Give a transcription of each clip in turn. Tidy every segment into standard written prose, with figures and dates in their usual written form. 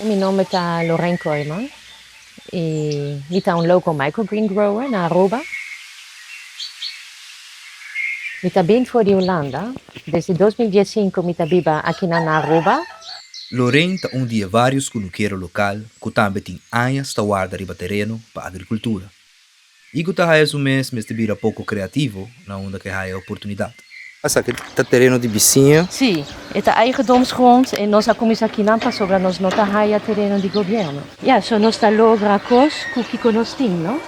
Mi nomber ta Lorraine Kooijman y mi ta un local microgreen grower na Aruba. Mi ta bin for di Hulanda. Desde 2015 mi ta biba akinan na Aruba. Lorraine ta un di e varios kunukero lokal ku tambe tin añas ta warda riba tereno pa agrikultura. I ku ta haya su mes mester bira poko kreativo na unda ku e haya oportunidat. Esaki ta tereno di bisiña. Sí, e ta eigendomsgrond i nos a kuminsá kinan pasobra nos no ta haya tereno di gobièrnu. Ya, so nos ta logra kos ku kiko nos tin, no?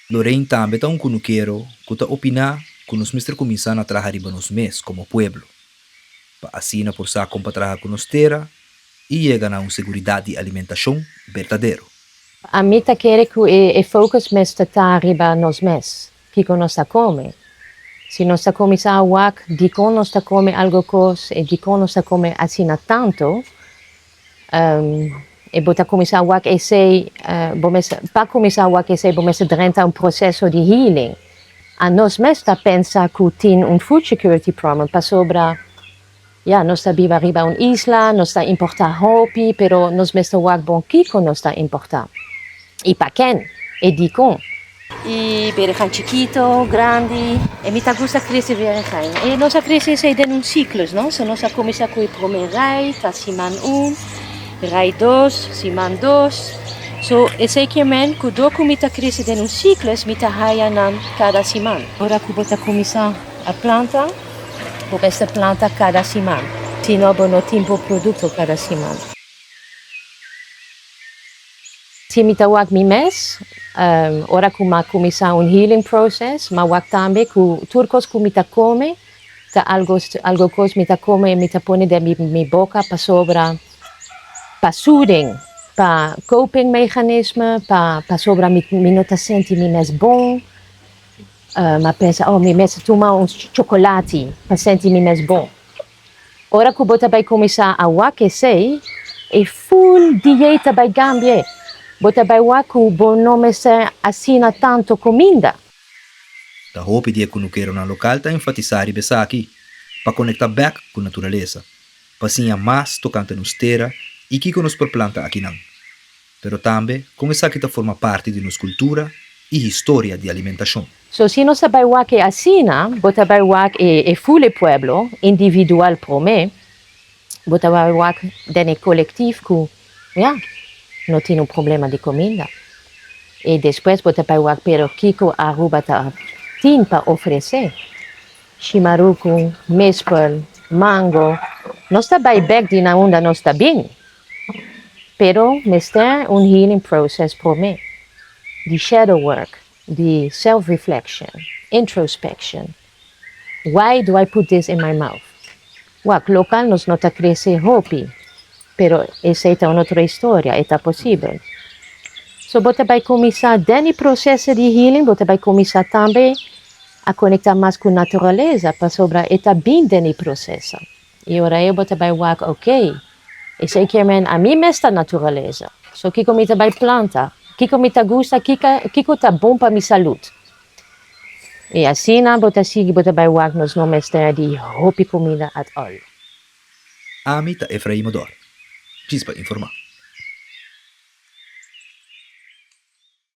Lorraine tambe ta un kunukero ku ta opiná ku nos mester kuminsá na traha riba nos mes komo pueblo, pa asina por sa kon pa traha ku nos tera i yega na un seguridat di alimentashon berdadero. Ami ta kere ku e focus mester ta riba nos mes, kiko nos ta kome. Si nos ta kuminsá a wak dikon nos ta kome algu kos i dikon nos ta kome asina tantu, i bo ta kuminsá wak esei, bo mester, pa kuminsá wak esei bo mester drenta un proseso di healing. A nos mes ta pensa ku tin un food security problem pasobra Ya, nos ta biba riba un isla, nos ta importá hopi, pero nos mester wak bon kiko nos ta importá i pa ken i dikon. E beregan chikito, grandi, e mi ta gusta krese beregan. E nos a krese esei den un siklos, no? So nos a kuminsá ku e promé rei, ta siman un, rei dos, siman dos. So esei kier men ku dor ku mi ta krese den un siklos, mi ta haya nan kada siman. Ora ku bo ta kuminsá a planta, Bo mester planta kada siman, sino bo no tin bo produkto kada siman. Si mi ta wak mi mes, ora ku m'a kuminsá un healing process, m'a wak tambe ku tur kos ku mi ta kome ta algo algo kos mi ta kome i mi ta pone den mi boka pasobra pa soothing, pa coping mechanisme, pa pasobra mi no ta sinti mi mes bon. M'a pensa, oh, mi mester tuma un chocolati pa senti mi mes bon. Ora cu bo ta bay cuminsa a wak esey, e full dieet ta bay gambie. Bo ta bay wak cu bo no mester asina tanto cuminda. Ta hopi di e kunukeronan lokal ta enfatisá riba esaki, pa konektá bèk ku naturalesa, pa siña mas tokante nos tera i kiko nos por planta akinan. Pero tambe kon esaki ta forma parti di nos kultura i historia di alimentashon. So si nos ta bai wak e asina, bo ta bai wak e e ful e pueblo, individual promé, bo ta bai wak den e kolektif ku, ya, no tin un problema di kuminda. I despues bo ta bai wak pero kiko Aruba ta tin pa ofresé. Shimaruku, mispel, mango, nos ta bai bèk di na unda nos ta bin. Pero mester un healing process prome, di shadow work, di self reflection, introspection, why do I put this in my mouth? Wak, local nos no ta crece hopi, pero esey ta un otro historia, e ta posibel. So bo ta bay cuminsa den e proceso di healing, bo ta bay cuminsa tambe a conecta mas cu naturaleza, pasobra e ta bin den e proceso. I ora ei bo ta bai wak, ok, esei kier men ami mes ta naturalesa. So kiko mi ta bai planta? Kiko mi ta gusta? Kiko ta bon pa mi salud? I asina bo ta sigui bo ta bai wak nos no mester di hopi kumida at all. Ami ta Efraim Odor. Djis pa informá.